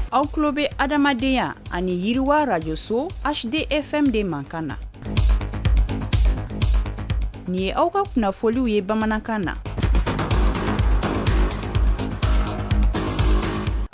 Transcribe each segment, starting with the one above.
Aw tulo bɛ adamadenya ani yiriwa rajoso HDFM de mankan na. Nin ye aw ka kunnafoliw ye bamanankan na.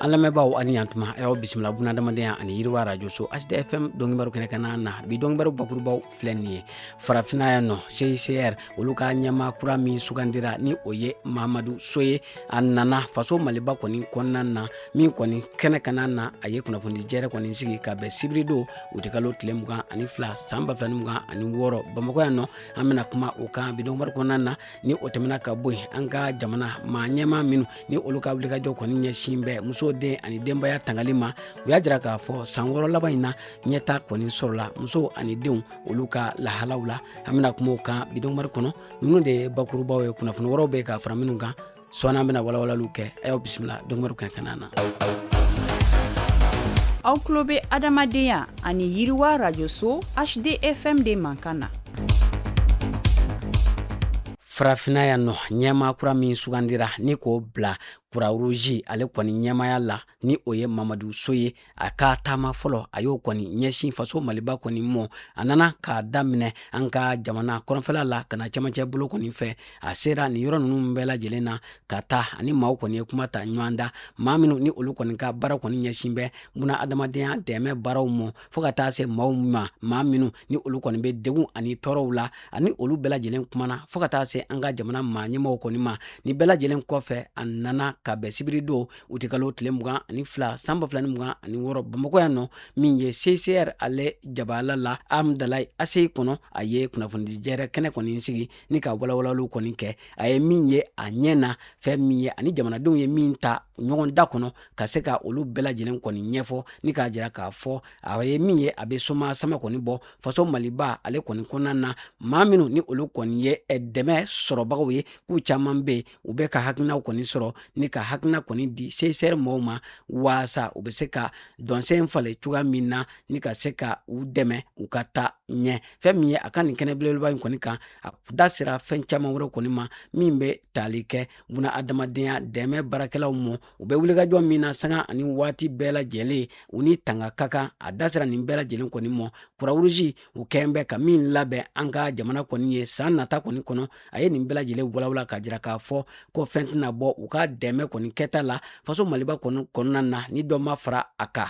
An lamɛnbaaw ani yantuma, a y'aw bisimila bunadamadenya ani yiriwa rajoso HDFM donkibaru kɛnɛ kan na. Bi donkibaru bakurubaw filɛ nin ye. Farafinna yan nɔ, CICR olu ka ɲɛmaa kura min sugandira, ni o ye Mamadu So ye, a nana faso Maliba kɔni kɔnɔna na. Min kɔni kɛnɛ kana na, a ye kunnafoni jɛrɛ kɔni sigi ka bɛn sibiridon utikalo tile 22 san 2026 Bamakɔ yan nɔ. An bɛna kuma o kan bi donkibaru kɔnɔna na. Ni o tɛmɛna ka bɔ yen, an ka jamana maa ɲɛmaa minnu ni olu ka wulikajɔ kɔni ɲɛsin bɛ muso, den ani denbaya tangali ma, u y'a jira k'a fɔ san 6 laban in na, ɲɛta kɔni sɔrɔla musow ani denw olu ka lahalaw la. An bɛna kuma o kan bi donkibaru kɔnɔ. Ninnu de ye bakurubaw ye. Kunnafoni wɛrɛw bɛ ka fara minnu kan sɔɔni, an bɛna walawalaliw kɛ. A y'aw bisimila donkibaru kɛnɛ kan na. Aw tulo bɛ adamadenya ani yiriwa rajoso HDFM de mankan na. Farafinna yan nɔ, ɲɛmaa kura min sugandira ni k'o bila Croix-Rouge ale kɔni ɲɛmaaya la, ni o ye Mamadu So ye, a ka taama fɔlɔ, a y'o kɔni ɲɛsin faso Maliba kɔni mɔ. A nana k'a daminɛ an ka jamana kɔrɔnfɛla la ka na cɛmancɛ bolo kɔni fɛ. A sera nin yɔrɔ ninnu bɛɛ lajɛlen na ka taa ani maaw kɔni ye kuma ta ɲɔgɔn da, maa minnu ni olu kɔni ka baara kɔni ɲɛsin bɛ buna adamadenya dɛmɛ baaraw mɔ, fo ka taa se maaw ma, maa minnu ni olu kɔni bɛ degun ani tɔɔrɔw la, ani olu bɛɛ lajɛlen kumana, fo ka taa se an ka jamana maa ɲɛmɔgɔw kɔni ma. Ni bɛɛ lajɛlen kɔfɛ, a nana ka bɛn sibiridon utikalo tile 22 san 2026 Bamakɔ yan nɔ, min ye CICR ale jabala la Amdalayi ACI kɔnɔ, a ye kunnafonidi jɛrɛ kɛnɛ kɔni sigi ni ka walawalaliw kɔni kɛ. A ye min ye a ɲɛ na, fɛn min ye ani jamanadenw ye min ta ɲɔgɔn da kɔnɔ, ka se ka olu bɛɛ lajɛlen kɔni ɲɛfɔ ni k'a jira k'a fɔ a ye min ye a bɛ soma sama kɔni bɔ faso Maliba ale kɔni kɔnɔna na. Maa minnu ni olu kɔni ye dɛmɛ sɔrɔbagaw ye, k'u caman bɛ yen, u bɛ ka hakilinaw kɔni sɔrɔ ni ka hakilina kɔni di CICR mɔgɔw ma, waasa u bɛ se ka dɔnsen falen cogoya min na ni ka se ka u dɛmɛ u ka taa ɲɛ. Fɛn min ye a ka nin kɛnɛ belebeleba in kɔni kan, a da sera fɛn caman wɛrɛ kɔni ma min bɛ tali kɛ buna adamadenya dɛmɛ baarakɛlaw mɔ, u bɛ wulikajɔ min na sanga ani waati bɛɛ lajɛlen, u ni tanga ka kan. A da sera nin bɛɛ lajɛlen kɔni mɔ. Croix-Rouge u kɛn bɛ ka min labɛn an ka jamana kɔni ye san nata kɔni kɔnɔ, a ye nin bɛɛ lajɛlen walawala k'a jira k'a fɔ ko fɛn tɛna bɔ u ka dɛmɛ kɔni kɛta la faso Maliba kɔni kɔnɔna na ni dɔ ma fara a kan.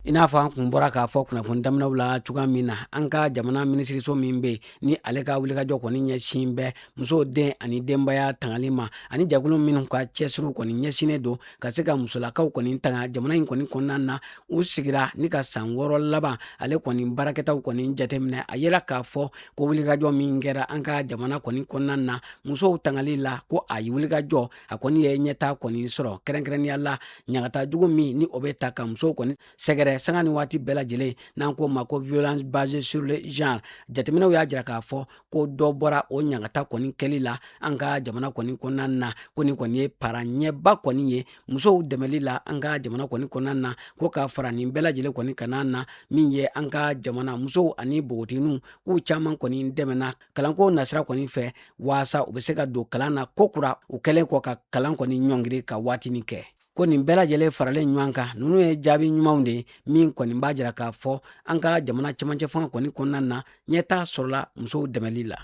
I n'a fɔ an kun bɔra k'a fɔ kunnafoni daminɛw la cogoya min na, an ka jamana minisiriso min bɛ yen ni ale ka wulikajɔ kɔni ɲɛsin bɛ muso, den ani denbaya tangali ma, ani jɛkulu minnu ka cɛsiriw kɔni ɲɛsinnen don ka se ka musolakaw kɔni tanga jamana in kɔni kɔnɔna na, u sigira ni ka san 6 laban ale kɔni baarakɛtaw kɔni jateminɛ. A yera k'a fɔ ko wulikajɔ min kɛra an ka jamana kɔni kɔnɔna na musow tangali la, ko a ye wulikajɔ a kɔni ye ɲɛtaa kɔni sɔrɔ, kɛrɛnkɛrɛnnenya la ɲagata jugu min ni o bɛ ta ka musow kɔni sɛgɛrɛ sanga ni waati bɛɛ lajɛlen, n'an k'o ma ko violence basée sur le genre. Jateminɛw y'a jira k'a fɔ ko dɔ bɔra o ɲagata kɔni kɛli la an ka jamana kɔni kɔnɔna na, ko nin kɔni ye para ɲɛba kɔni ye musow dɛmɛli la an ka jamana kɔni kɔnɔna na. Ko ka fara nin bɛɛ lajɛlen kɔni kana na, min ye an ka jamana musow ani npogotigininw, k'u caman kɔni dɛmɛna kalanko nasira kɔni fɛ, waasa u bɛ se ka don kalan na kokura, u kɛlen kɔ ka kalan kɔni ɲɔngiri ka waatinin kɛ. Ko nin bɛɛ lajɛlen faralen ɲɔgɔn kan, ninnu ye jaabi ɲumanw de ye min kɔni b'a jira k'a fɔ an ka jamana cɛmancɛ fanga kɔni kɔnɔna na, ɲɛtaa sɔrɔla musow dɛmɛli la.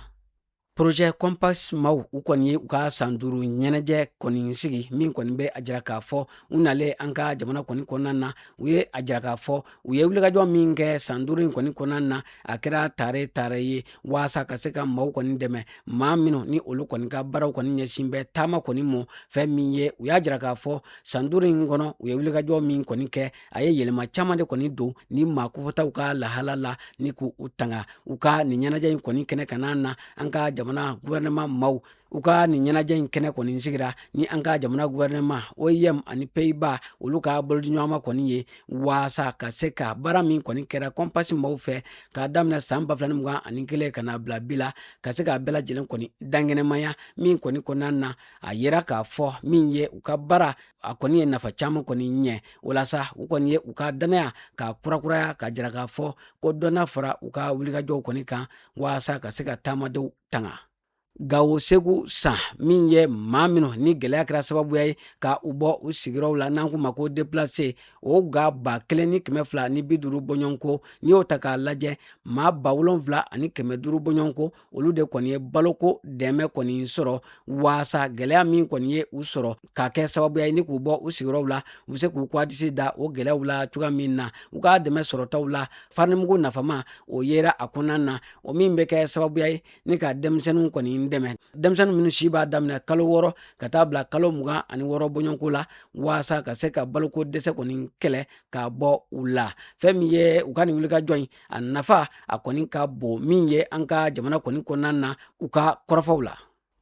Projet Compass maaw, u kɔni ye u ka san 5 ɲɛnajɛ kɔni sigi, min kɔni bɛ a jira k'a fɔ u nalen an ka jamana kɔni kɔnɔna na, u ye a jira k'a fɔ u ye wulikajɔ min kɛ san 5 in kɔni kɔnɔna na, a kɛra tare tare ye waasa ka se ka maaw kɔni dɛmɛ, maa minnu ni olu kɔni ka baaraw kɔni ɲɛsin bɛ taama kɔni mɔ. Fɛn min ye, u y'a jira k'a fɔ san 5 in kɔnɔ, u ye wulikajɔ min kɔni kɛ, a ye yɛlɛma caman de kɔni don ni maa kofɔtaw ka lahala la ni k'u tanga. U ka nin ɲɛnajɛ in kɔni kɛnɛ kana na, an ka jamana gouvernement maaw u ka nin ɲɛnajɛ in kɛnɛ kɔni sigira ni an ka jamana gouvernement, OIM ani Pays-Bas olu ka bolodiɲɔgɔnma kɔni ye, waasa ka se ka baara min kɔni kɛra Compass maaw fɛ k'a daminɛ san 2021 ka na bila bi la, ka se k'a bɛɛ lajɛlen kɔni dankɛnɛmaya. Min kɔni kɔnɔna na, a yera k'a fɔ min ye u ka baara, a kɔni ye nafa caman kɔni ɲɛ. O la sa, u kɔni ye u ka dannaya k'a kurakuraya k'a jira k'a fɔ ko dɔ na fara u ka wulikajɔw kɔni kan waasa ka se ka taamadenw tanga. Gawo Segu San, min ye maa minnu ni gɛlɛya kɛra sababuya ye ka u bɔ u sigiyɔrɔw la, n'an k'u ma ko déplacé, o ga 1250 bɔɲɔgɔnko, n'i y'o ta k'a lajɛ, maa 7500 bɔɲɔgɔnko, olu de kɔni ye baloko dɛmɛ kɔni sɔrɔ, waasa gɛlɛya min kɔni ye u sɔrɔ k'a kɛ sababuya ye ni k'u bɔ u sigiyɔrɔw la, u bɛ se k'u kwadisi da o gɛlɛyaw la cogoya min na. U ka dɛmɛ sɔrɔtaw la, farinimugu nafama o yera a kɔnɔna na, o min bɛ kɛ sababuya ye ni ka denmisɛnninw kɔni dɛmɛ, denmisɛnnin minnu si b'a daminɛ kalo 6 ka taa bila kalo 26 bɔɲɔgɔnko la, waasa ka se ka baloko dɛsɛ kɔni kɛlɛ ka bɔ u la. Fɛn min ye u ka nin wulikajɔ in, a nafa a kɔni ka bon min ye an ka jamana kɔni kɔnɔna na. U ka kɔrɔfɔw la,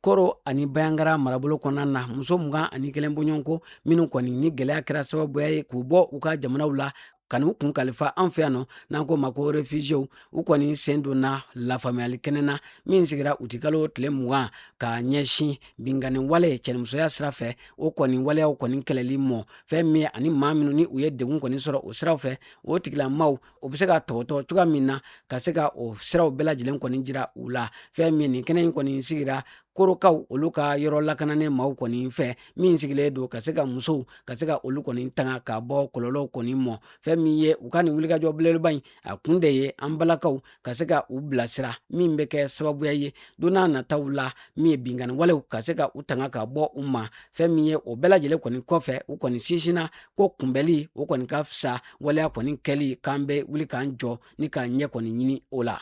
Koro ani Bayangara marabolo kɔnɔna na, muso 21 bɔɲɔgɔnko minnu kɔni ni gɛlɛya kɛra sababuya ye k'u bɔ u ka jamanaw la ka n'u kun kalifa an fɛ yan nɔ, n'an ko ma ko réfugiéw, u kɔni sen donna lafaamuyali kɛnɛ na min sigira utikalo tile 20 ka ɲɛsin binkanni wale cɛnimusoya sira fɛ, o kɔni waleyaw kɔni kɛlɛli mɔ. Fɛn min ani maa minnu ni u ye degun kɔni sɔrɔ o siraw fɛ, o tigilamaw o bɛ se ka tɔgɔtɔ cogoya min na, ka se ka o siraw bɛɛ lajɛlen kɔni jira u la. Fɛn min nin kɛnɛ in kɔni sigira Korokaw olu ka yɔrɔ lakananen maaw kɔni fɛ, min sigilen don ka se ka musow ka se ka olu kɔni tanga ka bɔ kɔlɔlɔw kɔni mɔ. Fɛn min ye u ka nin wulikajɔ belebeleba in, a kun de ye an balakaw ka se ka u bilasira, min bɛ kɛ sababuya ye don n'a nataw la, min ye binkanni walew ka se ka u tanga ka bɔ u ma. Fɛn min ye o bɛɛ lajɛlen kɔni kɔfɛ, u kɔni sinsinna ko kunbɛli o kɔni ka fisa waleya kɔni kɛli, k'an bɛ wuli k'an jɔ ni k'an ɲɛ kɔni ɲini o la.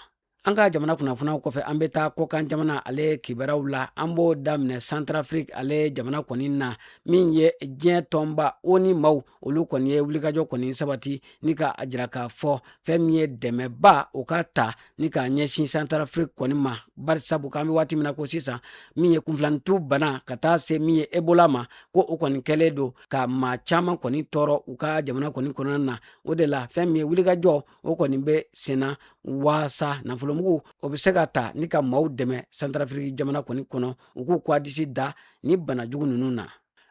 An ka jamana kunnafoniyaw kɔfɛ, an bɛ taa kɔkan jamana ale kibaruyaw la. An b'o daminɛ Centrafrique ale jamana kɔni na, min ye diɲɛ tɔnba ONU maaw, olu kɔni ye wulikajɔ kɔni sabati ni ka a jira k'a fɔ fɛn min ye dɛmɛba o ka ta ni k'a ɲɛsin Centrafrique kɔni ma, bari sabu k'an bɛ waati min na ko sisan, min ye kunfilantu bana ka taa se min ye Ebola ma, ko o kɔni kɛlen don ka maa caman kɔni tɔɔrɔ u ka jamana kɔni kɔnɔna na. O de la, fɛn min ye wulikajɔ o kɔni bɛ senna waasa nafolomugu o bɛ se ka ta ni ka maaw dɛmɛ Santarafiriki jamana kɔni kɔnɔ, u k'u kwadisi da ni bana jugu ninnu na.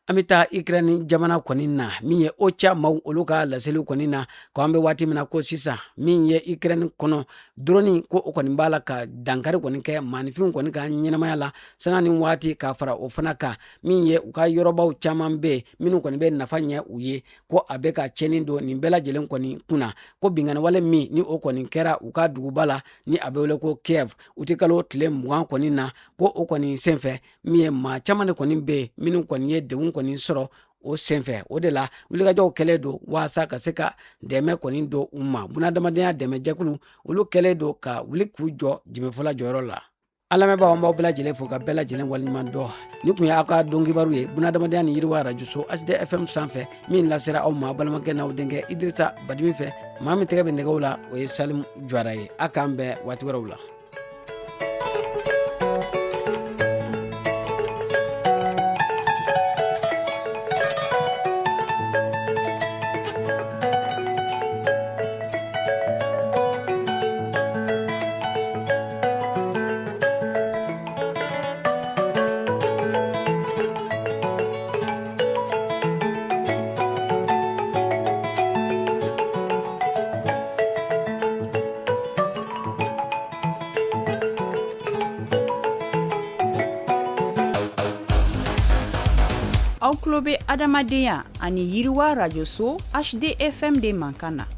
An bɛ taa Ukraine jamana kɔni na, min ye OCHA maaw olu ka laseliw kɔni na, ko an bɛ waati min na ko sisan, min ye Ukraine kɔnɔ drone ko o kɔni b'a la ka dankari kɔni kɛ maaninfinw kɔni ka ɲɛnamaya la sanga ni waati, ka fara o fana kan, min ye u ka yɔrɔbaw caman bɛ yen minnu kɔni bɛ nafa ɲɛ u ye, ko a bɛ ka tiɲɛni don nin bɛɛ lajɛlen kɔni kunna. Ko binkanni wale min ni o kɔni kɛra u ka duguba la ni a bɛ wele ko Kiev utikalo tile 20 kɔni na, ko o kɔni senfɛ, min ye maa caman de kɔni bɛ yen minnu kɔni ye degun kɔni sɔrɔ o senfɛ. O de la, wulikajɔw kɛlen don waasa ka se ka dɛmɛ kɔni don u ma. Bunadamadenya dɛmɛjɛkulu olu kɛlen don ka wuli k'u jɔ jɛmɛfɔla jɔyɔrɔ la. An lamɛnbaaw, an b'aw bɛɛ lajɛlen fo ka bɛɛ lajɛlen waleɲuman dɔn. Nin kun ye aw ka don kibaru ye bunadamadenya ni yiriwa arajoso HD FM sanfɛ, min lasera aw ma balimakɛ n'aw denkɛ Idirisa Badimi fɛ. Maa min tɛgɛ bɛ nɛgɛw la, o ye Salimu Jawara ye. A k'an bɛn waati wɛrɛw la. Aw tulo bɛ adamadenya ani yiriwa rajoso HDFM de mankan na.